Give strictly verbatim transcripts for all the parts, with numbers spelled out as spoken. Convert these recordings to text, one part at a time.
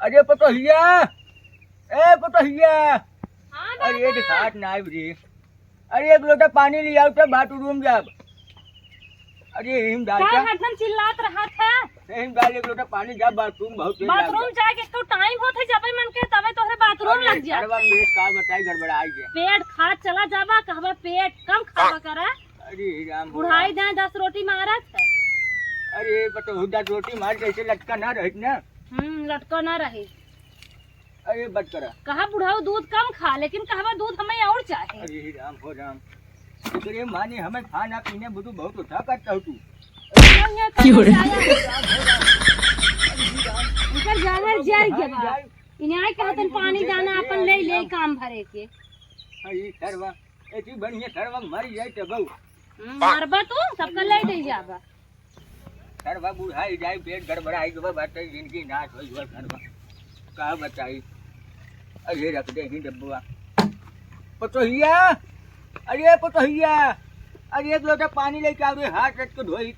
अरे पतोहिया, ए पतोहिया। हाँ अरे बाबा। दिखात ना आइब रे। अरे एक लोटा पानी ले आओ तो बाथरूम जाब। अरे हिम डाल का का? हरदम चिल्लात रहत है? हिम डाल एक लोटा पानी जा बाथरूम बहुत तेज बाथरूम लागल। जाए के तो टाइम होत है जबे मन के तबे तोहरे बाथरूम अरे लग जात सरवा है। पेट का बताई गड़बड़ाई गया। पेट खात चला जाबा कहबा पेट कम खावा करा। अरे राम हो बुढ़ाई राम। दे दस रोटी मारत है। अरे पतोहू दस रोटी मार जैसे लटका ना रहित ना। हम्म लटका ना रही। अरे बंद करा। कहा बुढ़ऊ दूध कम खा, लेकिन कहवा दूध हमें और चाहे। अरे राम हो राम। एकरे माने हमें खाना पीने बुद्धू बहुत उठा करता हो तू। क्यों रे? इनकर जावर जाए के बा। इन्हें आए कहतन पानी दाना अपन ले ले काम भरे के। अरे सरवा, ऐसी बढ़िया सरवा मर जाए तब। हम्म, मरबा तू, सबका ले दे जाबा। सरवा बुढ़ाई जाए, पेट गड़बड़ाई गवा बाटे, जिनकी नाश होई हुआ सरवा। का बताई? अरे रख दे ही डब्बा। पतोहिया, अरे पतोहिया, अरे एक लोटा पानी लेके आओ रे, हाथ रख के धोई।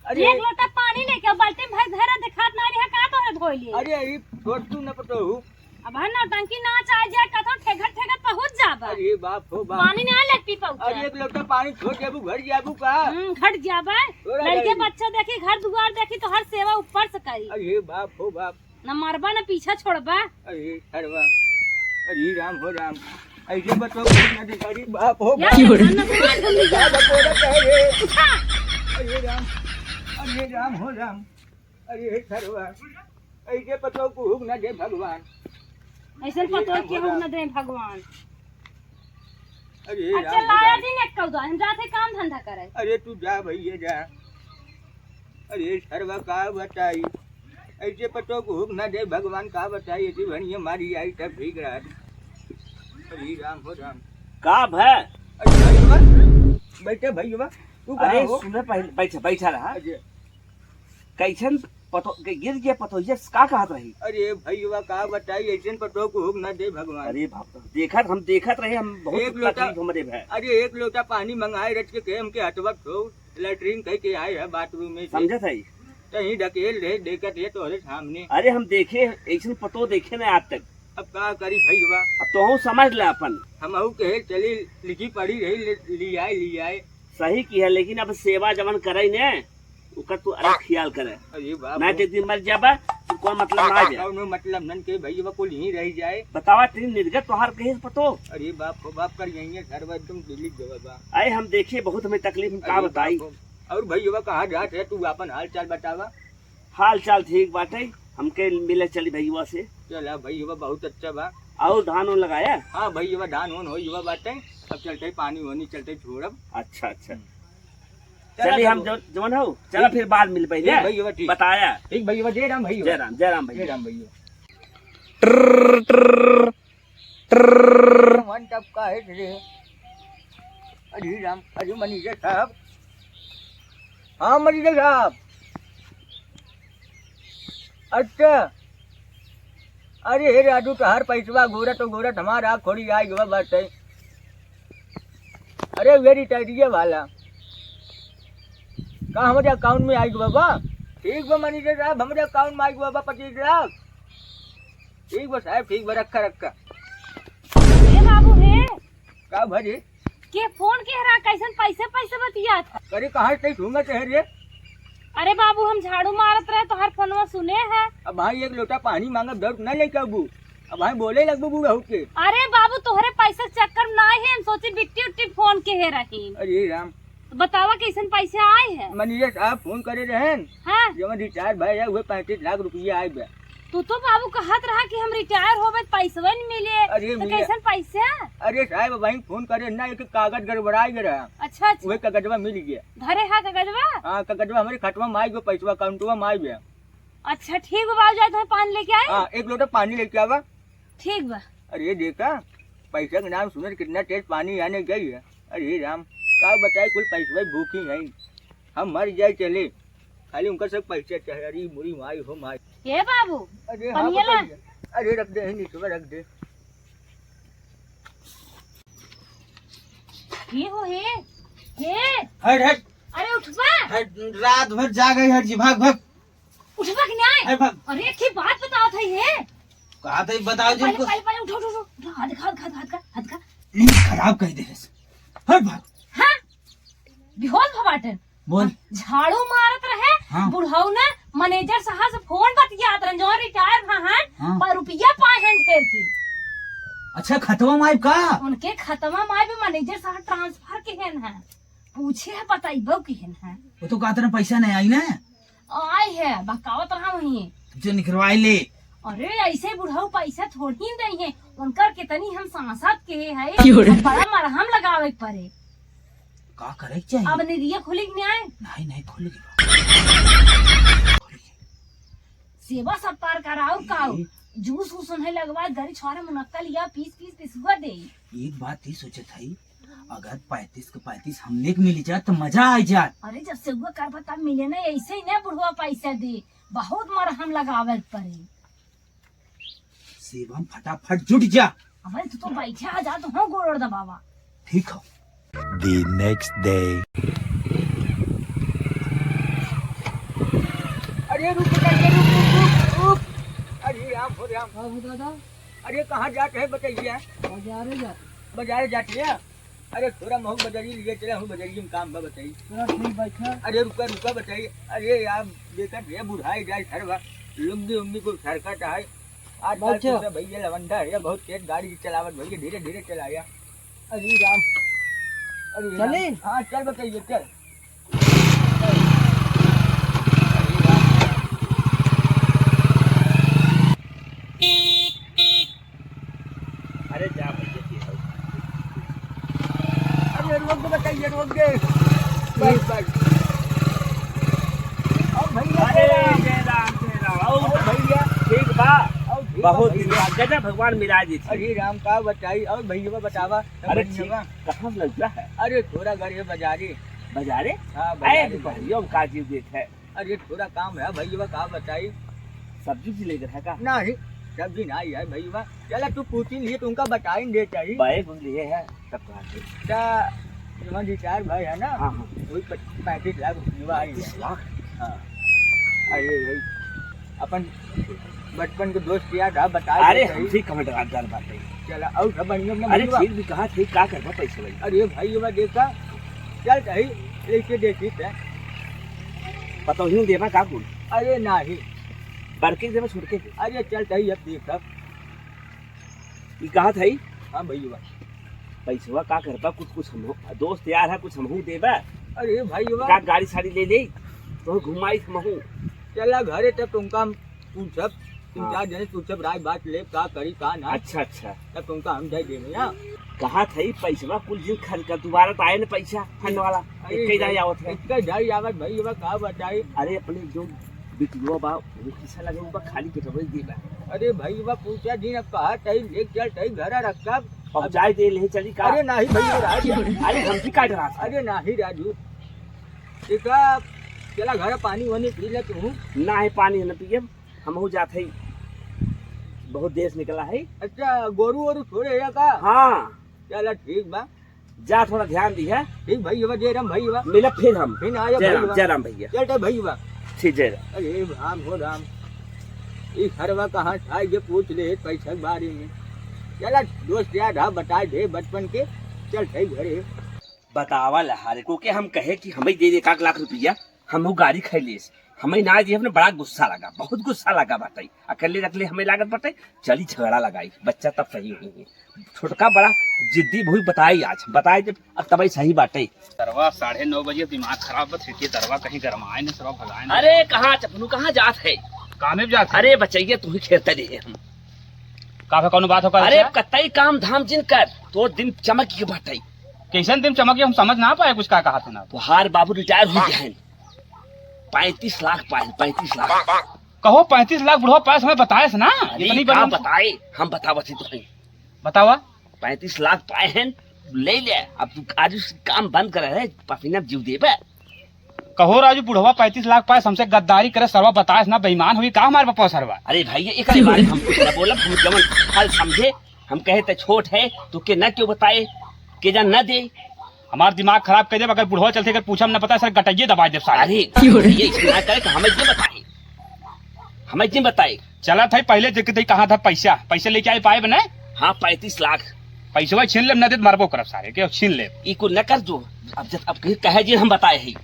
अरे एक लोटा पानी लेके आओ, बाल्टी में भर धरा, दिखात ना रहा का तोहरे धोई लिए। अरे ई छोड़ तू न पतोहू। अब है नौटंकी ना चाहे जे कथो ठेकर ठेकर पहुँच जाबा। अरे बाप हो बाप। पानी ना ले पी पाऊ अरे का? एक लोटा पानी छोड़ देबू, घर जाबू का? हम्म, घट जाबा। तोरा लड़के जाई। बच्चा देखी, घर दुआर देखी, तो हर सेवा ऊपर से करी। अरे बाप हो बाप। न मरबा न पीछा छोड़बा। अरे सरवा, अरे राम हो राम। ऐसे बताओ, ना दिखाई बाप हो या बाप। ना, ना, ना, ना, ना, ना। क्या बकोड़ा कहे रे? उठा। अरे राम, अरे राम हो राम। अरे हे सरवा, ऐसे पतोह कुहू न दे भगवान। ऐसन अरे पतोह राम हो केहू राम। न दे भगवान। अरे अच्छा, राम हो लाया राम। दिन एक कौदा, हम जाते काम धंधा करे। अरे तू जा भैया जा। अरे सरवा का बताई, ऐसे पतोह कुहू न दे भगवान का बताई, ऐसी भनिया मारी आई तब ठीक रहा। अरे राम हो राम। का भय? अरे भैया, बैठे भैया, तू कहाँ अरे हो? सुने पहले, बैठ, बैठा रहा। अरे। कैसन पतो-, गिर गया पतोहिया से का कहत रही? अरे भैया का बताई, ऐसन पतोह कुहू न दे भगवान। अरे बाप रे, देखत, हम देखत रहे, हम बहुत एक लोटा, तकलीफ हमरे भय। अरे एक लोटा पानी मंगाए रख के, के हमके हथवा धो, लैट्रिन कह के आए है बाथरूम में से। समझत है? कहीं ढकेल रहे, देखत है तोहरे सामने। अरे हम देखे, ऐसन पतोह देखे ना आज तक। अब का करी भैया? अब तोहू समझ ले अपन। हमहू कहे चली लिखी पढ़ी रही, ले, लियाए, लियाए। सही की है, लेकिन अब सेवा जवन करे ने, ओकर तू अलग ख्याल करे। अरे बाप मैं रे। तो एक दिन मर जाबा, तो कोई मतलब ना आ जाए। कौनो मतलब नन के भैया कुल यहीं रह जाए। बतावा, तेरी निर्गत तोहार कहीं से पतो? अरे बाप हो बाप, कर यहीं है, घर बा एकदम दिल्ली गवा बा। अरे हम देखे बहुत हमें तकलीफ, हम का अरे बताई। बाप हो। और भैया कहाँ जात है, तू अपन हाल चाल बतावा। हाल चाल ठीक बाटे, हमके मिले चली भैया से। चला भैया बहुत अच्छा बा। और धान उन लगाया? हाँ भैया धान उन होई हुआ बाटे, अब चलते पानी होनी चलते छोड़ब। अच्छा अच्छा। हम्म। चला चलिए, हम चलो। जो, जवन हो, चला, ठीक। फिर बाद मिल पहले। ठीक भैया, ठीक। बताया। ठीक भैया, जय राम भैया। जय राम, जय राम भैया। जय राम भैया। ट्र, ट्र, ट्र। मन टपका है रे। अरे राम, अरे मैनेजर साहब। हाँ मैनेजर साहब। अच्छा। अरे हे राजू, तोहार पैसवा घूरत घूरत हमार आँख खोड़ी आइ गवा बाटे। अरे वे रिटायरिया वाला, का हमरे अकाउंट में आइ गवा बा? ठीक बा मैनेजर साहब, हमरे अकाउंट में आइ गवा बा पच्चीस लाख। ठीक बा साहब, ठीक बा, रखा रखा। हे बाबू हे। का भरी? के फोन के रहा, कैसन पैसे पैसे बतियात है? अरे कहाँ से सुनत है रे? अरे बाबू, हम झाड़ू मारत रहे, तोहार फोनवा सुने है। अब भाई एक लोटा पानी मांगब, दौड़ ना लेके आबू। अब भाई बोले लगबू बूढ़ा होके। अरे बाबू, तोहरे पैसे के चक्कर में ना है, हम सोचे बिट्टी उट्टी फोन के है रही। अरे राम। तो बतावा कैसन पैसे आए हैं? मैनेजर साहब फोन करे रहन। हाँ। जवन रिटायर भय है, उहे पैंतीस लाख रुपया आए बा। तू तो बाबू कहत रहा कि हम रिटायर होबे त पैसवे न मिले। अरे तो मिले। कैसन पैसा? अरे साहब, वहीं फोन करे ना, एक कागज गड़बड़ाइ गया रहा। अच्छा, अच्छा। वही कागजवा मिल गया। धरे हा कागजवा? हाँ, कागजवा हमरे खतवा में आइ गयो, पैसवा अकाउंटवा में आइ गया। अच्छा, ठीक बा बाबू, जाए तो पानी लेके आए। हाँ, एक लोटा पानी लेके आवा। ठीक बा। अरे देखा, पैसा के नाम सुनत कितना तेज पानी आने गई है। अरे राम, का बताए, कुल पैसवा भूखी है। हम मर जाए चले, खाली उनका सब पैसा चाहे। अरे मुरी माई हो माई। ए बाबू, अरे हाँ, पनिया ला। बताइए। अरे रख दे, यहीं नीचे रख दे। ये हो हे, हे। हट, हट। अरे उठबा। हट, रात भर जागे हट जी, भाग, भाग। उठबा कि नाहीं? अरे बाप। अरे, एक ही बात बतावत है ये। कहा था बताओ जी पहले, उनको। पहले, पहले उठो, उठो, उठो, उठो, हाथ दिखा, हाथ दिखा, हाथ दिखा, हाथ दिखा। नींद खराब कर दे। हट भाग। हाँ? बेहोश भवा बाटेन। बोल। झाड़ू मारत रहे, हाँ। बुढ़ऊ ने मैनेजर साहब से फोन बतियात रहन, जो रिटायर भा हन, हाँ। पर रुपया पाए हन ढेर के। अच्छा, खतवा माई का? उनके खतवा माई भी मैनेजर साहब ट्रांसफर के हन है। पूछे है, बताइबो के हन है। वो तो कहत रहे पैसा नहीं आई ना। आए है, बकावत रहा वहीं। जो निकरवाई ले। अरे, ऐसे बुढ़ऊ पैसा थोड़ी दे है, उनकर कितनी हम सांसत के है, क्यों रे? बड़ा मरहम लगावे के पड़े। का करे के चाहिए? अब निरिया खुली कि नहीं आए? नहीं, नहीं, खुल गई। सेवा सत्कार कराओ, काओ? जी। जूस वूस उन्हें लगवा, गरी छोरा मुनक्का लिया, पीस, पीस, पिसुआ दे। एक बात ही सोचत हई, अगर पैंतीस के पैंतीस हमने के मिल जात, तो मजा आ जात। अरे, जब सेवा करबा, तब मिले ना, ऐसे ही ना बुढ़वा पैसा दे, बहुत मरहम लगावे के पड़े। सेवा में फटाफट जुट जा। अबे, तू तो बैठे आ जा, तो हम गोड़ दबावा। ठीक हो। The next day. अरे रुक, रुक, रुक, रुक, रुक। अरे राम हो राम। का हो दादा? अरे कहाँ जात है बताइए? बाजारे जात। बाजारे जात है? अरे थोड़ा महू बजारी लिए चला हूँ, बजारी में काम बा बताई। चला ठीक बैठा। अरे रुका, रुका बताई। अरे यार देखत है बुढ़ाई जाए घर बा, लुंगी उंगी कुल सरकत है। आजकल बैठो। तो सब भैया लवंडा है, बहुत तेज गाड़ी चलावत भैया, धीरे धीरे चलाया। अरे राम। अरे राम। चली? हाँ, चल बताइए, चल। अरे जा भैया, की हो? अरे रोक दे बताइए, रोक दे। बस, बस। और भैया अरे, तेरा। जय राम, जय राम। और और भैया। ठीक बा? और ठीक बा बहुत भैया। दिन बाद। गजब भगवान मिला जी थी। अरे राम का बताई, और भैया बतावा। अरे बढ़िया ठीक, बा? कहाँ लग रहा है? अरे थोड़ा घर ये बाजारे। बाजारे? हाँ, अरे बाजारे। दुपहरियों में का जीव देत है? अरे थोड़ा काम है भैया, का बताई? सब्जी उब्जी लेकर है का? नहीं, सब्जी नहीं है भैया। चला तू पूछी लिए, तुमका बताई दे चाहिए। बैग उन लिए है, तब कहाँ से? ता, तुम्हारे चार भाई है ना? हाँ, हाँ। वही पच-, पैंतीस लाख रुपया आई है। पैंतीस लाख? हाँ। अरे भाई, अपन बचपन के दोस्त याद है, बता अरे दे हम भाई। ठीक कमेंट राजदार बात है। चला, और सब बढ़िया अपना अरे भैया? ठीक भी कहा थे, का करबा पैसे भाई? अरे भाई, ये बात देखा, चल कहीं लेके देखी थे। पतोहियों देवा का कुल? अरे नाही। बड़के देवा छोटके के? अरे चल कहीं अब देख अब। ई कहा था ई? हाँ भैया। पैसवा का करबा, कुछ, कुछ हम दोस्त यार है, कुछ हमहू देबा। अरे भाई का गाड़ी साड़ी ले ले, तो घुमाई हमहू। चला घरे तब तुमका हम पूछब, तीन हाँ। चार जने पूछब, राय बात लेब, का करी, का ना। अच्छा, अच्छा। तब तुमका हम दे देबे ना। कहा था ई पैसवा कुल जिन खर्च कर, दोबारा तो आए ना पैसा, फंड वाला। अरे एक ही जाए आवत है। एक ही जाए आवत भाई, बा का बताई। अरे अपने जो बिटिया बा, वो कैसा लगे, वो बा खाली पेट वही देबा। अरे भाई, बा पूछा जिन, अब कहा तई, एक चल तई घर रखब। अब अब जाए दे ले चली का? अरे नाही भाई, राजू। अरे हम भी काट रहा था। अरे नाही राजू। एक चला घर पानी वानी पी ले तू। नाही पानी न पियब। हमहू जात हई, बहुत देर से निकला हई। अच्छा, गोरू वोरू छोड़े है का? हाँ। चला ठीक बा। जा, थोड़ा ध्यान दिहा। ठीक भैया, जय राम भैया। मिलब फिर हम। फिर आया जय राम, भैया। जय राम भैया। चल तो भैया। ठीक, जय राम। अरे राम हो राम, ई घरवा कहाँ था, ये पूछ ले पैसा के बारे में। चला दोस्त यार, हाँ, बता दे बचपन के। चल ठीक घरे। बतावा लहारे को के हम कहे कि हमें दे दे एक आध लाख रुपया, हम वो गाड़ी खाई लेस, हमें ना दिए, अपने बड़ा गुस्सा लगा, बहुत गुस्सा लगा बाटे। अकेले रख ले हमें लागत बाटे, चली झगड़ा लगाई, बच्चा तब सही हुई है। छोटका बड़ा जिद्दी भई, बताई आज, बताई जब, अब तबई सही बाटे। सरवा साढ़े नौ बजे दिमाग खराब बा, फिर के सरवा कहीं गरमाए न, सरवा भगाए न। अरे कहाँ चपनू, कहाँ जात है? कामे पे जात है। अरे बचैया, तू ही खेलता रहे हम। का भा, कौनो बात हो का अरे बच्चा? कतई काम धाम जिन कर, तोर दिन चमक के बाटे। कैसन दिन चमक के, हम समझ ना पाए कुछ, का कहा थे ना। तोहार बाबू रिटायर हो गए हैं, पैंतीस लाख पाए, पैंतीस लाख। कहो पैंतीस लाख बुढ़वा पाए, हमें बताए से ना। अरे इतनी का बड़ी बताए, हम बतावत ही तो हैं। बतावा। पैंतीस लाख पाए हैं, ले ले। अब तू आज से काम बंद कर रहे, पसीना जीव देबे। कहो राजू, बुढ़वा पैंतीस लाख पाए, हमसे गद्दारी करे, सरवा बताए से ना, बेईमान हुई का हमारे बापा सरवा? अरे भाई, ये एकरे बारे में हम कुछ ना बोलब, हम जवन फल समझे, हम कहे त छोट है, तो के ना क्यों बताए, के जा ना दे। हमार दिमाग खराब कर देब, अगर बुढ़वा चलते अगर पूछा हम ना पता, सर गटइये दबा देब सारे। अरे, ये इसमें ना करे तो हमें ये बताए। मैं जिन बताई। चला था पहले देख दे कहाँ था पैसा, पैसा लेके आए पाए बने। हाँ, पैंतीस लाख। पैसवा छीन लेब, ना दे त मरबो करब सारे के, छीन लेब। ई कुल न कर जो। अब जब, अब कहीं कहे जी हम बताए ही।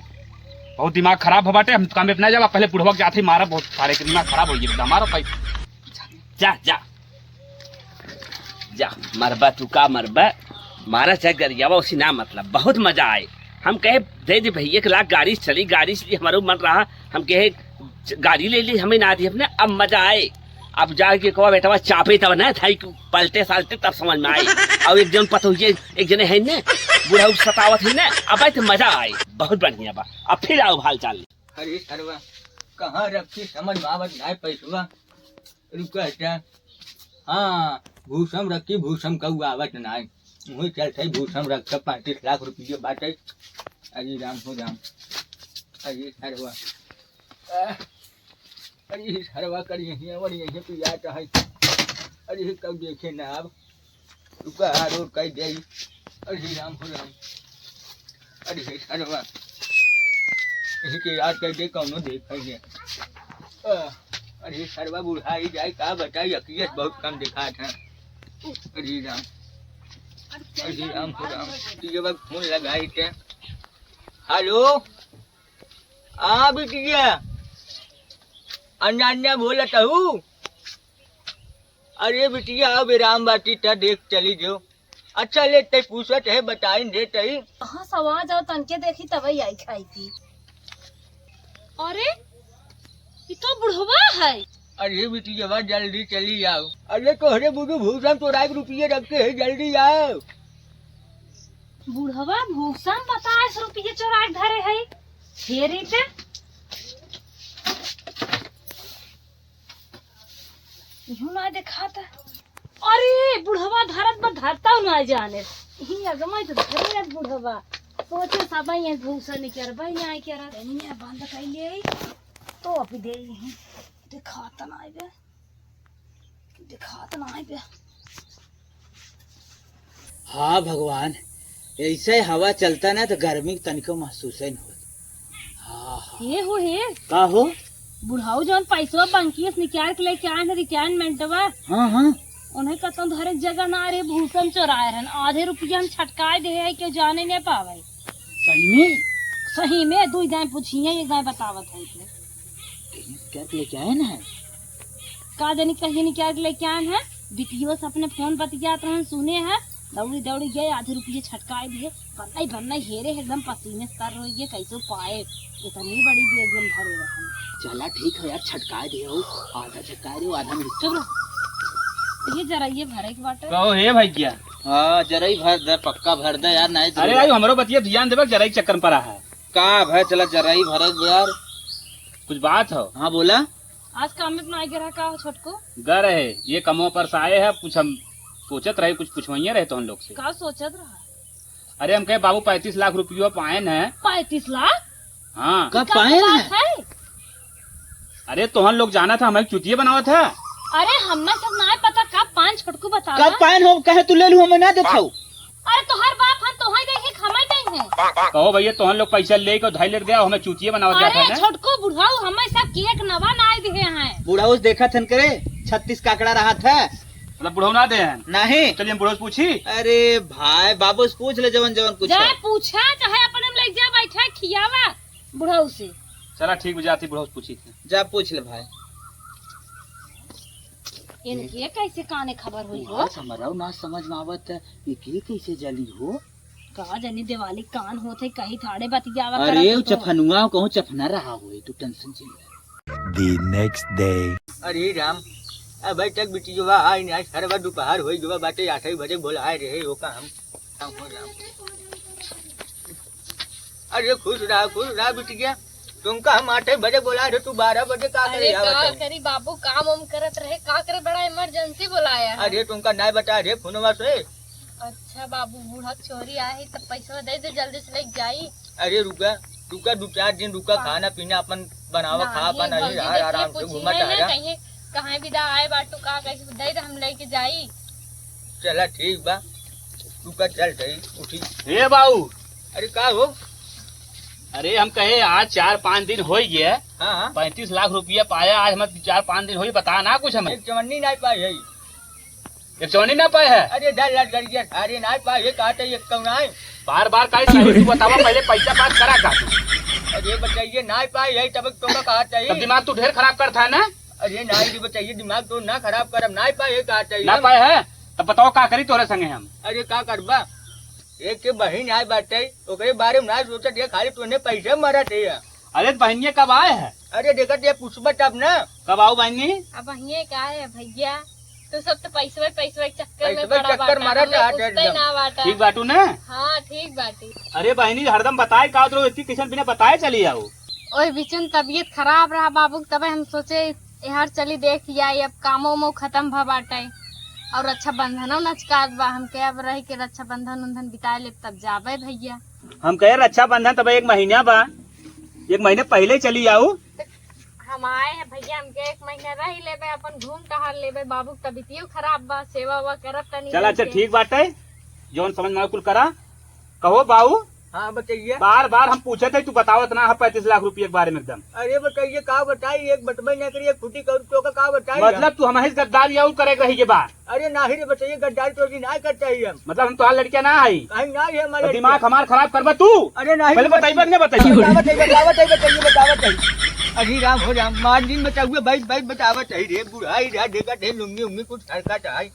बहुत दिमाग खराब हो बाटे, हम काम पे ना जावा, पहले बुढ़वा के जाते ही मारा, बहुत सारे के दिमाग खराब हो गया, मारो भाई। जा, जा। जा, मरबा तू का मरबा, मारा चाहे गरियावा, उसी ना मतलब, बहुत मजा आए। हम कहे, "दे दे भाई, एक लाख गाड़ी से चली, गाड़ी से हमारो मन रहा।" हम कहे, "गाड़ी ले ली, हमें ना दी अपने, अब मजा आए।" अब जाके कहो बेटवा चापे तब ना था कि पलटे सालटे तब समझ में आए। और एक जन पतोहिए, एक जने है ने, बुढ़ऊ सतावत है ने, अब आए तो मजा आए, बहुत बढ़िया बा। अब फिर आओ हाल चाल। अरे सरवा, कहाँ रखी समझ में आवत ना पैसवा। रुका हटा। हाँ, भूसम रखी, भूसम कऊ आवत नाय। वही चलते भूसम रख के पैंतीस लाख रुपये बाटे। अरे राम हो राम। अरे सरवा। आह, अरे सरवा कर यहीं, और यहीं पे याद है। अरे कब देखे ना अब। रुका, आरो कह दे। अरे राम हो राम। अरे सरवा। यही के याद कह दे, कौनो देखे है। अ, अरे सरवा बुढ़ाई जाए, का बताई, अकियत बहुत कम दिखात है। अरे राम। अरे राम हो राम। ये वक्त फोन लगाई के। हेलो। हाँ बिटिया। अन्या अन्या बोलत हूँ। अरे बिटिया, आओ बेराम बाटी त देख चली जो। अच्छा ले, ते पूछत है, बताइन दे तई। कहाँ से आवाज आओ, तनके देखी तबई आई खाई थी। अरे, ई तो बुढ़वा है। अरे बिटिया, जल्दी चली आओ। अरे तोहरे बुढ़ू भूषण चोराई के रुपये रखे है, जल्दी आओ। बुढ़वा भूषण बताइस रुपये चोराई के धरे है। हे रीते। इहू ना देखात। अरे, बुढ़वा धरत बा, धरता ना जाने। इही अगमई तो धरे है बुढ़वा। सोचे सब ये भूसा निकरबा, यहाँ के रह। तनिया बंद कइले, तो अभी दे इही। देखात ना आइबे। देखात ना आइबे। हाँ भगवान, ऐसे हवा चलता ना तो गर्मी के तनिको महसूस ही न होत। हाँ, हाँ। हे हो हे। का हो? बुढ़ाऊ जौन पैसवा बंकी से निकाल के लेके आए हैं रिटायरमेंटवा। हाँ, हाँ। उन्हें कतौ धरे के जगह ना रहे, भूसम चोराए रहन। आधे रुपया हम छटकाए दे है, केहू जाने नहीं पावे। सही में? सही में, दुई दाएं पूछी है, एक दाएं बतावत है इसमें। कहीं निकाल के लेके आए ना है? का जानी कहीं निकाल के लेके आए हैं? बिटियो से अपने फोन बतियात रहन, सुने हैं, दौड़ी दौड़ी गए, आधे रुपये छटकाए दिए। बन्नई बन्नई हेरे एकदम पसीने से तर हो गए, कैसे पाए इतनी बड़ी बैग में भरे रहन। चला ठीक है यार, छटकाए दे हो, आधा छटकाए दे हो, आधा में चुप रहो। ये जरा ये भरे के बाटे। कहो हे भैया। हाँ, जरा ही भर दे, पक्का भर दे यार, नहीं तो अरे भाई, हमरो बतिया ध्यान देबे, जरा ही चक्कर में पड़ा है। का भाई, चला जरा ही भरत यार। कुछ बात हो? हाँ, बोला। आज काम में ना गिरा का हो छोटको? गर है, ये कमवा पर से आए है, कुछ हम सोचत रहे, कुछ पूछवाइए रहे तोहन लोग से। का सोचत रहा? अरे हम कहे बाबू पैंतीस लाख रुपया पाएन है। पैंतीस लाख? हाँ। कब का पाएन बात है? है? अरे तोहन लोग जाना था, हमें चुतिये बनावत है। अरे हमें सब ना पता कब पाएन छोटको बतावा। कब पाएन हो, कहे तू ले लू, हमें ना देखाऊ। अरे तोहर बाप हम तोहई दे ही, हमें दे हैं। कहो भैया, तोहन लोग पैसा लेके धई लेके दे, हमें चूतिया बनावत जात है अरे ना। छोटको बुढ़ाऊ, हमें सब केक नवा नाई दिए हैं। बुढ़ाऊ से देखत हन करे, छत्तीस काकड़ा रहा था। मतलब बुढ़ाऊ ना दे हैं? नहीं। चलिए हम बुढ़ाऊ से पूछी। अरे भाई, बाबू से पूछ ले जवन जवन कुछ जा है। पूछा, चाहे अपने में ले जा, बैठा खियावा बुढ़ाऊ से। चला ठीक बा, जाती बुढ़ाऊ से पूछी थे। जा पूछ ले भाई। इनके कैसे काने खबर हुई हो? आज हमराऊ ना समझ में आवत है, ये के कैसे जली हो? का जानी दिवाली कान होत है, कहीं थाड़े बतियावा अरे, करत हो तो। चफनुआ कहूँ चफना रहा होई, तू tension चिंता। The next day। अरे राम, अबे तक बिटिया आई नहीं, आज सरवा दोपहर होई गवा बाटे, आठे बजे बोलाए रहे हो का हम। राम हो राम। अरे खुश रहा, खुश रहा बिटिया। तुमका हम आठे बजे बोला रहे, तू बारह बजे का करे अरे का बताओ? करी बाबू, काम उम करत रहे, का करे बड़ा emergency बोलाया है। अरे तुमका नहीं बता रहे फोनवा से। अच्छा बाबू, बूढ़ा चोरी आए है, तब पैसा दे दे, जल्दी से लेके जाई। अरे रुका, रुका, दो चार दिन रुका, हाँ। खाना पीना अपन बनावा, खा, नहीं, अपन अही भौजी रहा, देखिए, आराम से पूछी घूमा है ना, टहरा। कहीं कहाँ विदा आए बाटू, का कैसे दे दे, हम लेके जाई। चला ठीक बा, रुका, चल सही, उठी। हे बाऊ। अरे का हो? अरे हम कहे आज चार पाँच दिन होइ गए, हाँ, हाँ। पैंतीस लाख रुपया पाया, आज हम चार पाँच दिन होइ, बता ना कुछ हमें। एक चवन्नी नाहीं पाए है। एक चवन्नी ना पाए है? अरे डर लग गया, अरे नाहीं पाए है, कहा चाहिए कौन आए? बार बार काहे चाहिए, तू बतावा पहले पैसा बात करा का तू? अरे बताइए नाहीं पाए है, तब तो का कहा चाहिए? तब दिमाग तू ढेर खराब करत है ना? अरे नाहीं जी बताइए, दिमाग तो ना खराब करब, नाहीं पाए है, कहा चाहिए ना हम? पाए है? तब बताओ का करी तोरे संगे हम? अरे का करबा? एक के बहिन आए बाटे, ओकरे बारे में ना सोचत है, खाली तोने पैसे मारत है। अरे तो बहिनिया कब आए है? अरे देखत है, पूछबा तब ना। कब आऊ बहिनी? अब बहिनिया का है भैया, तू सब तो पैसवे, पैसवे के चक्कर में पैसवे पड़ा चक्कर बाटा, मारत हमें है, पूछते एकदम। ना बाटा। ठीक बाटू ना? हाँ, ठीक बाटी। अरे बहिनी, हरदम बताए का उधर इतनी किशन बिना बताए चली आऊ। ओए बिचन तबीयत खराब रहा बाबू, तबे हम सोचे एहर चली देख आई, अब कामो उमो खत्म भ बाटे और रक्षाबंधनो नजकात बा, हमके अब रह के रक्षाबंधन उंधन बिताए लेब तब जाबे भैया। हम कहे रक्षाबंधन तब एक महीना बा, एक महीने पहले चली आऊ। हम आए हैं भैया, हमके एक महीना रह लेबे, अपन घूम टहल लेबे, बाबू के तबीयतियो खराब बा, सेवा वेवा करब तनी चल, अच्छा, करके। ठीक बाटे, जौन समझ में आवे कुल करा। कहो बाऊ, हाँ, बताइए। बार बार हम पूछत है, तू बतावत ना है पैंतीस लाख रुपये के बारे में एकदम। अरे बताइए, का बताई, एक बतबे ना करी, एक फुटी कौड़ी तो का, का बताई हम? मतलब तू हमहिस गद्दारी और करे रही के बा? अरे नाही रे, बताइए, गद्दारी तो अभी ना करता ही हम। मतलब हम तोहार लड़किया ना हई? कहीं ना है हमारा तो दिमाग लड़किया। हमार खराब करबा तू? अरे नाही पहले रे, बताइबा कि ना बताइबा? बतावत है, बतावत है, बताइए, बतावत है। अरे राम हो राम, मार दिन बताउए भाई, भाई बतावत है रे, बुढ़ाई रे, देखत है लुंगी उंगी कुछ हरकत है।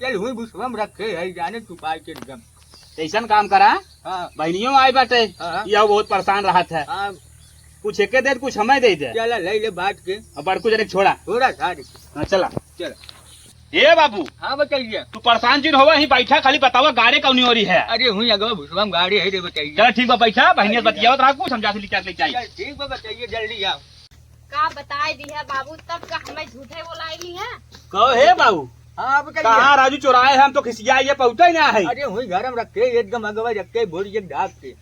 चल हुई भुसवा में रखे है, जाने छुपाए के एकदम। ऐसन काम करा, हाँ। बहनियों आए बाटे, हाँ। या बहुत परेशान रहत है। हाँ। कुछ एके दे, कुछ हमें दे दे। चला, ले ले बांट के। अब बड़कू जने छोड़ा। छोड़ा, छोड़। हाँ, चला। चला। ए बाबू। हाँ, बताइए। तू परेशान जिन होवा, ही बैठा, खाली बतावा गाड़े कौनी ओरी है। अरे, हुई अगवा भुसवा में गाड़े है रे, बताइए। चला, ठीक बा, बैठा, बहनिया बताइए। बतियावत रहा, कुछ हम जाके लेके आके लेके आई। चल, ठीक बा, बताइए, जल्दी आओ। का बताए दी है बाबू, तब का हमें झूठे बोलाइली है? कहो हे बाबू, हाँ, बताइए। कहाँ राजू चोराए है, हम तो खिसिया ये पहुँचा ही ना है। अरे हुई घर में रखे, एकदम अगवा रखे, भोरी एक ढाक के।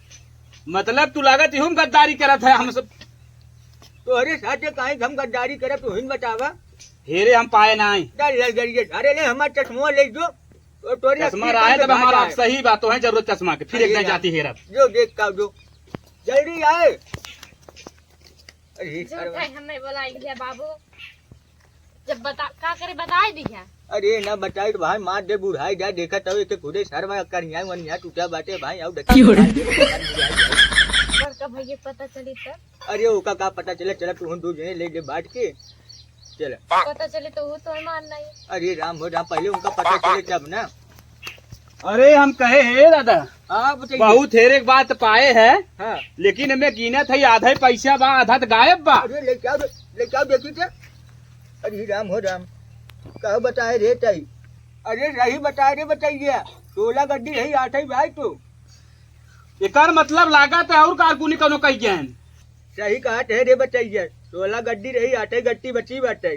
मतलब तू लागत ही हम गद्दारी करत है हम सब। तोहरे साथे काहे हम गद्दारी करब, तू ही बतावा। हेरे हम पाए ना है। चल, चल, चल, ये, अरे ले हमार चश्मा ले जो। तो तोरी चश्मा अखियाँ रहे तो तब हमारा जाए। सही बात तो है, जरूरत चश्मा के, फिर अरे एक दिन यार। जाती हेरब। जो देख का जो। जल्दी आए। अरे, झूठा सरवा। ही हमें बोलाइली है बाबू। जब बता, का करे, बताए दिया। अरे, ना बताए तो भाई मार दे, बुढ़ाई जा, देखा तो एक खुदे सरवा करिया वनिया टूटा बाटे भाई, आउ देखा क्यों रे? भाई, बड़का भैया पता चली तब। अरे, ओका का पता चले, चला तू हम दो जने ले ले बांट के। चला। पता चले तो वो तो मार नहीं। अरे राम हो राम, पहले उनका पता चले तब ना। अरे हम कहे हे दादा, हाँ, बताइए। बहुत हेरे के बात पाए है, हाँ। लेकिन एमे गिनत है, आधा ही पैसा बा, आधा तो गायब बा। अरे ले क्या, ले क्या देखी थे? अरे राम हो राम, का बताए रे ताई? अरे रही बताए रे, बताइए। सोलह गड्डी रही, आठ ही भाई तो। एकर मतलब लागत है और कारकुनी कौनो कही गए हैं। सही कहत है रे बचैया, सोलह गड्डी रही, आठे गट्टी बची बाटे।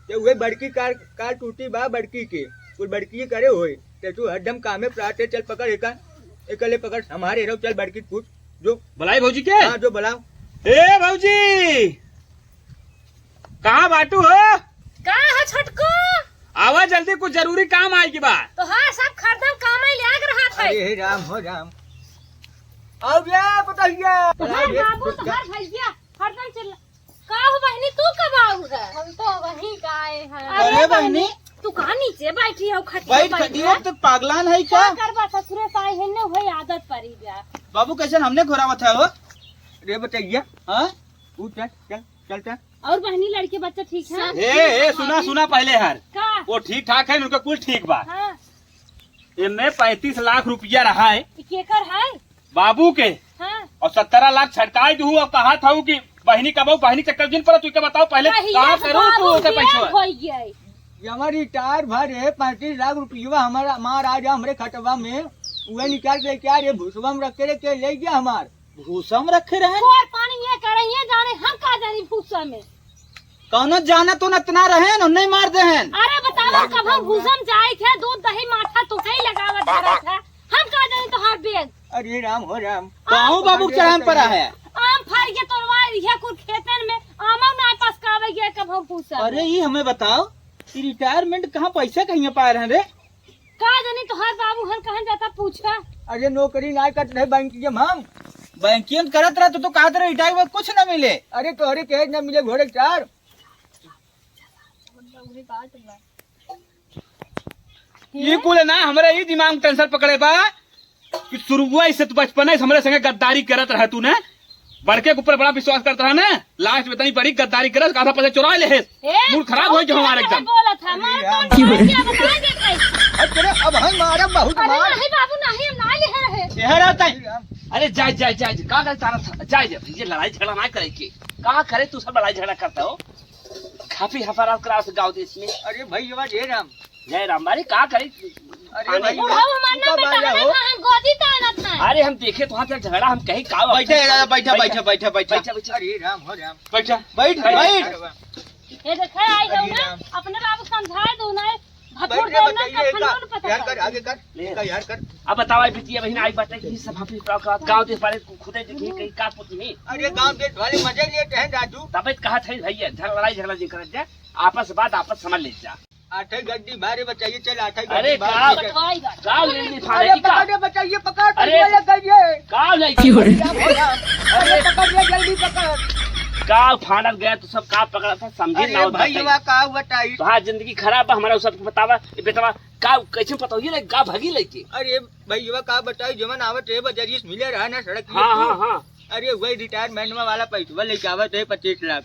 ते उहे बड़की कार, कार टूटी बा बड़की के, कुल बड़की करे होए। ते तू हरदम कामे पे रहते, चल पकड़ एका, एकले पकड़, हमारे रहो, चल बड़की पूछ, जो। बुलाई भौजी के? हाँ, जो बुलाओ। ए भौजी, कहाँ बाटू हो? का है छोटकू? आवा जल्दी, कुछ जरूरी काम आए के बा। तो हाँ, सब खरीदम काम आए ले आग रहा था। अरे हे राम हो राम। आओ रे पतहिया। तोहार अरे बाबू, छोटका। तोहार भैया हरदम चिल्ला। का हो बहनी, तू कब आऊ है? हम तो वहीं का आए हैं। अरे अरे बहनी। बहनी, तू कहाँ नीचे बैठी हो खटिया बैठ पर खटिया है? तो पागलान है क्या? का करबा ससुरे से आए हैं ने, वही आदत पड़ी गया। बाबू कैसे हमने घोरावत है हो? रे बतैया। हाँ? उठ, चल, चल, चल, चल। और बहनी लड़के बच्चे ठीक हैं? ए, ए, सुना, सुना पहले हर। का? वो ठीक ठाक है, उनका कुल ठीक बा। हाँ। एमे पैंतीस लाख रुपया रहा है। ई केकर है? बाबू के। हाँ। और सत्रह लाख छटकाई दूँ, और कहा था कि बहनी कब आऊ, बहनी चक्कर जिन पर, तू के बताओ पहले कहिया कहाँ से करू तू बाबू उसे पैसवा? होई गई। ये हमारी टायर भर है, पैंतीस लाख रुपया हमारा मार आ जा हमरे खतवा में, उहे निकाल के क्या रे भूसवा में रख के रे के ले गया हमार। भूसा में रखे रहे? तोर पानी ये करे, ये जाने, हम का जानी भूसा में। कौनो जाना तो नतना रहे न, नहीं मार दे हैं। अरे बताओ, कब हम भूसा में जाए थे, दूध दही माठा तो कहीं लगावत धरा था, हम का जानी तोहार बेग। अरे राम हो राम। कहूँ बाबू के चढ़न पर है। आम फर के तोड़वा, ये कुल खेतन में आमो ना पसकावे ये कब हम भूसा में। अरे ये हमें बताओ, कि रिटायरमेंट कहाँ पैसा कहीं पाए रहे रे? का जानी तोहार बाबू हन कहाँ जाता पूछा। अरे नौकरी ना करत रहे बैंक के हम। बैंकिंग करत रह, तू तो कहत रह रिटायर में कुछ न मिले। अरे तोहरे कहे न मिले घोड़े चार। ये कुल ना हमरे ही दिमाग में टेंशन पकड़े बा कि शुरुआ से तू बचपन से हमरे संगे गद्दारी करत रह तू ने, बड़के के ऊपर बड़ा विश्वास करत रह ने, लास्ट में इतनी बड़ी गद्दारी करत, आधा पैसा चुरा ले है। ए, मूड खराब हो गया हमारा एकदम। बोलत है, मार कौन मार क्या बता दे भाई। अरे अब हम मारे बहुत अरे मार। नहीं बाबू, नहीं, हम ना ले रहे। यह रहता है। अरे जाए, जाए, जाए, जाए, का करता रहा था? जाए, जाए, ये लड़ाई झगड़ा ना करे के। का करे तू सब लड़ाई झगड़ा करता हो? खापी हफारा क्रास गाँव देश में। अरे भाई, ये बात ये राम। जय राम, अरे का करे? अरे आने भाई, को। बुढ़ऊ हमार तू ना का बेटा बाजा है, हो? हम गोदी तानत ना। अरे हम देखे तो वहाँ से झगड़ा, हम कहीं का बैठा, बैठा, बैठा, बैठा, बैठा। बैठा, बैठा। अरे राम हो राम। बैठा। बैठ, बैठ। बैठ। ये देखे आई अरे हो ना, राम। अपने बाबू समझाए दो ना, भथुर बैठ रे, देना बताइए, का एक फलून बार। पता यार कर, कर। आगे कर, ले। एक बार यार कर। अब बताओ, ए बिटिया बहिन आई बाटे कि सब हम गाँव, गाँव देश वाले खुदे देखी, कहीं का पुती है। अरे गाँव देश वाले मजे लेते हैं राजू। तबे तो कहा था भैया, झगड़ा, लड़ाई झगड़ा जी करत जा, आपस बात आपस समझ ले जा। आठे गड्डी बारे बताइए, चल आठे अरे गड्डी बारे का, बताइए। का लेनी फाड़े अरे की का? पकड़ रे, बताइए, पकड़, अरे पकड़ ले, कहिए। का लेके? अरे पकड़ ले, जल्दी पकड़। का फाड़त गया तो सब का पकड़ा था, समझे अरे ना होता भैया, का बताई? तोहार जिंदगी खराब बा, हमारा उ सबके बतावा। ए बेटवा, का कैसे पता होई ले, का भागी लेके? अरे भैया, का बताई, जवन आवत रहे बजरिए से मिले रहा ना सड़क पे हाँ, तो। हाँ, हाँ। अरे वही रिटायरमेंट में वाला पैसवा लेके आवत रहे पच्चीस लाख।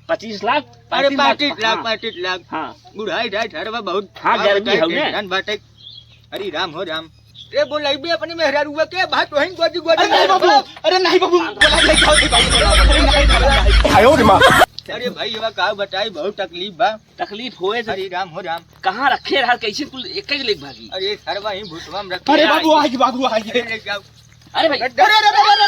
पच्चीस लाख? अरे पैंतीस लाख, पैंतीस लाख, हाँ। पैंतीस लाख। हाँ। बुढ़ाई ढाई ठरवा बहुत हाँ, का गर्मी बताई, है ना? टेंशन बाटे। अरे राम हो राम। रे बोलइबे अपनी मेहरारुआ के, भाई तोहिन गोदी गोदी अरे नहीं बाबू, अरे नहीं बाबू, बोला नहीं, जाओ, जाओ, जाओ, अरे नहीं, नहीं, नहीं। आयो रे माँ। अरे भाई, एवा का बताई, बहुत तकलीफ बा। तकलीफ होए तो अरे राम हो राम। कहाँ रखे रहा, कैसे कुल एक ही लेके भागी? अरे सरवा ही भूतवा में रखे अरे रहा। बाबू, आइए बाबू, आइए। अरे ले जाओ। अरे भाई। अरे, अरे, अरे, अरे, अरे,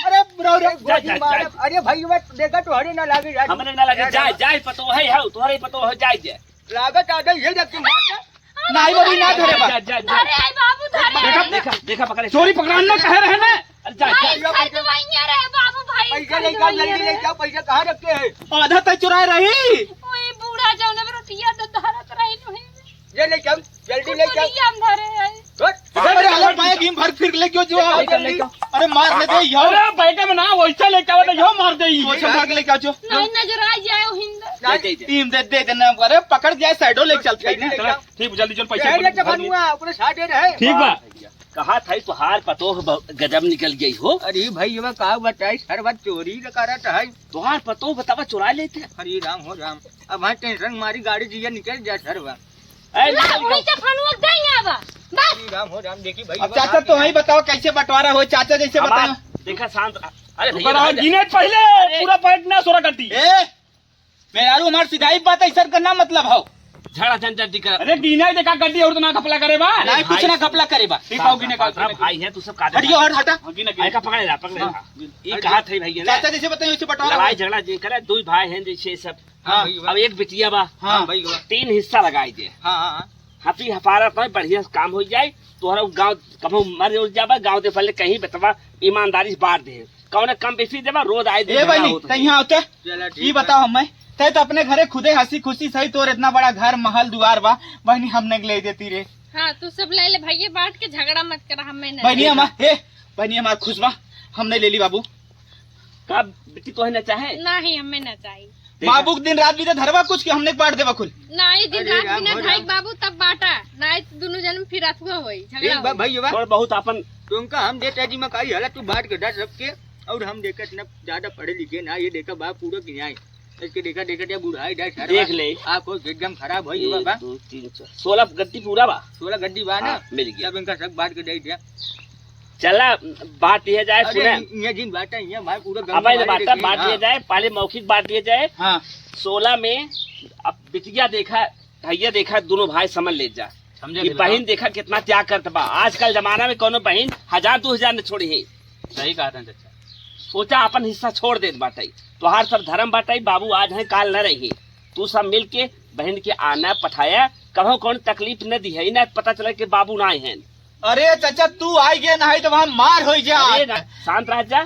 अरे, अरे, जा, जा, जा। अरे भाई, मैं देखा तोहरे ना लागे यार। हमरे ना लागे, यार, जाए, जाए, पतो है, हाउ, तोहरे पतो है, जाए, जाए। लागत आ गई, ये देख के मार दे। नहीं बाबू, ना धरे बा। जा, जा, जा। अरे, आई बाबू, धरे। देखा, देखा, देखा, पकड़े। चोरी पकड़ान ना कहे रहे ना। अरे, जा, जा। भाई, खरीदवाइया रहे बाबू, भाई, पैसा ले जाओ, खरीदवाइया जल्दी ले रहे। जाओ, पैसा कहाँ रखे है? आधा तय चुराए रही। ओए, बूढ़ा जौन अब रोटिया तो धरत रही नहीं। ये ले जाओ, जल्दी ले जाओ। कुटिया में धरे है। हट, अरे, हट, अरे, हट। पाए घी भर फिर ले क्यों जो? ले जाओ, ले जाओ। अरे, मार न दे, यो। अरे, बैठे में ना, वैसे ले जाओ, तो यो मार दे, यो। वैसे मार के ले जाओ, जो। नहीं, नजर आ जाए, हिंद। नहीं, दे, दे। टीम दे, दे देना, अरे, पकड़ जाए, साइडो ले चलते हैं ना। ले जाओ। ठीक, जल्दी चल, पैसा ये ले भर, भर दे। चबनुआ, ओकरे साथे रहे। ठीक बा। कहा था, तोहार पतोह ब-, गजब निकल गई हो। अरे भाई, ये का बताई, सरवा चोरी करत है। तोहार पतोह बतावा, चुरा लेते। अरे राम हो राम, अब वहाँ टेंशन मारी गाड़ी जिया निकल जा सरवा। ए, ला, निकल वही जाओ। चफनुआ दे यहाँ बा। बस। अरे राम हो राम, देखी भाई, अब वो चाचा, हाथ तो वही में बताओ, कैसे बंटवारा हो, चाचा, जैसे अब बताओ। आप देखा, शांत रहा। अरे रुको भैया, रहो, भैया। गिने पहले, अरे। पूरा पैंट ना सोरा गड्डी। ए, मेहरारू हमार सिधाई बात, ऐसा करना मतलब हो। झगड़ा झंझट दिखा। अरे, गिने देखा गड्डी और तो ना घपला करे बा। नहीं, कुछ ना घपला करे बा। ठीक हो, गिने का, गिने का। भाई है, तू सब का हटियो, हट, हटा। हाँ, गिने, गिने। ऐका पकड़े ला, पकड़े ला। हाँ। ये कहा था भैया ना। चाचा, जैसे बताइए, वैसे बंटवारा चाचा, हो। जैसे बताइए, वैसे बंटवारा। दो भाई हैं, जैसे सब हाँ। अब एक बिटिया बा। हाँ। हाँ, भाई बा। तीन हिस्सा लगाई दे। हाँ, हाँ, हाँ। हाथी हफारा तो बढ़िया से काम हो जाए, तोहरा गाँव कभो मर उड़ जाबा, गाँव दे पहले कहीं बतवा, ईमानदारी से बांट दे। कौने कम बेसी देबा, रोज आए दिन ए झगड़ा बहनी, होत तै है। यहाँ होते? चला, ठीक ई बा। बताओ हमें, तै तो अपने घरे खुदे हंसी खुशी सही, तोर इतना बड़ा घर, महल, दुआर बा, बहनी हमने के ले देती रे। हाँ, तू सब ले ले भैया, बांट के झगड़ा मत करा, हमें नहीं। बहनी हमार, ए, बहनी हमार खुश बा, हमने ले ली बाबू। का बेटी तोहे ना चाहे? नहीं, हमें ना चाही। देखा। बाबू के दिन रात बीते धरवा कुछ कि हमने बांट देवा कुल। नहीं, दिन अरे रात राम बिना हो धाई राम। बाबू तब बांटा, नहीं तो दोनों जन में फिर अथुआ होई, झगड़ा एक बार होई। भैया बा, थोड़ा बहुत अपन तुमका हम देते जिम्मेदारी, हला तू बांट के दे सबके, और हम देखत न ज्यादा पढ़े लिखे ना, ये देखा बा पूरा गिनाई, इसके देखा, देखा, देखा, बुढ़ाई ढाई सारा देख ले। आँख हो एकदम खराब हो एक, गया बा। दो, तीन, चार, सोलह गड्डी पूरा बा। सोलह गड्डी बा ना? हाँ, मिल गया। तब इनका सब बांट के दे दिया। चला, बांट दिया जाए, अरे, सुने। ये जिन बांटा, ये भाई पूरा अब गंगा ये मारे बांटा, देखिए। बांट दिया हाँ। जाए, पहले मौखिक बांट दिया जाए। हाँ। सोलह में अब बिटिया देखा, भैया देखा, दोनों भाई समझ ले जा। समझे ये भैया। बहिन देखा कितना त्याग करत बा। आजकल जमाना में कोनो बहिन हजार दो हजार न छोड़ी है। सही कहा था चाचा। सोचा अपन हिस्सा छोड़ देत बाटे। तोहार सब धर्म बाटे, बाबू आज हैं काल न रही। तू सब मिल के बहिन के आना पठाया, कभो कौन तकलीफ न दी है, इन्हें पता चला कि बाबू ना आए हैं। अरे चाचा, तू आई गया ना है तो वहाँ मार हो जा। अरे ना, शांत रह जा।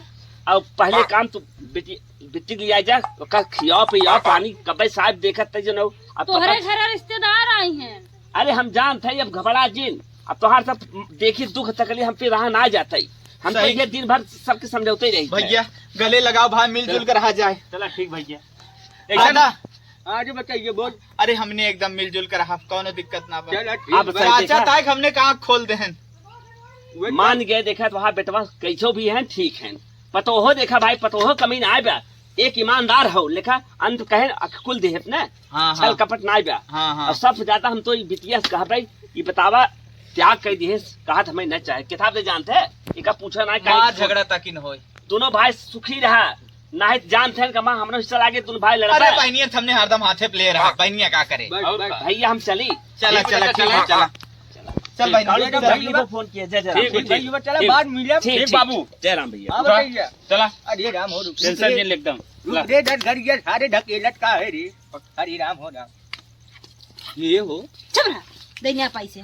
और पहले काम तू बेटी, बेटी के लिए आ जा, ओका खियाओ पियाओ पानी, कबे साहब देखत थे जो न, अब तोहरे पता घर रिश्तेदार आई हैं। अरे हम जानत है, अब घबरा जिन, अब तोहार सब देखी दुख तकलीफ हम पे रहा ना जात है। हम तो सही। ये दिन भर सबके समझौते रही थे। भैया, गले लगाओ भाई, मिलजुल चलो। कर रहा जाए। चला ठीक भैया। एकदम। दादा। हाँ जी, बताइए, बोल। अरे, हमने एकदम मिलजुल कर रहा, कौनो दिक्कत ना बा। चला ठीक आप बा। सही चाचा देखा। ताक हमने कहाँ खोल देहन। मान गए, देखा तो वहाँ बेटवा कैसो भी है, ठीक है। पतोहो देखा भाई, पतोहो कमी ना आए बा। एक ईमानदार हो, लेखा अंत कहे अक कुल देहत ने। हाँ, छल हाँ। कपट ना आए बा। हाँ, हाँ। और सबसे ज्यादा हम तो ये बिटिया से कहबै, ये बतावा, त्याग कर दिए, कहत हमें न चाहे। किताब दे जानते हैं, इका पूछा ना, मार काहे झगड़ा ताकि न होए। दोनों भाई सुखी रहा, नाहीं त जानत हैं कि माँ हमरो हिस्सा लागे, दोनों भाई लड़बा। अरे बहनिया, हमने हरदम हाथे पे ले रहा, बहनिया का करे? बस, और बस। भैया हम चली। चला, ठीक चला, भैया, ठीक है, चला। चला। चल भाई, कल ये तो तो भैया भैया को फोन किया, जय जय राम। ठीक, ठीक, ठीक। भैया, चला, ठीक। बाद मिले। ठीक, ठीक ठीक। बाबू। जय राम भैया। हाँ, भैया। चला। अरे राम हो, रुक। टेंशन नहीं ले एकदम। रुक रे, डर, डर, ये सारे ढकेलत का है रे? हरे राम हो राम। ये हो। चुप रह, दैनिया पाई से।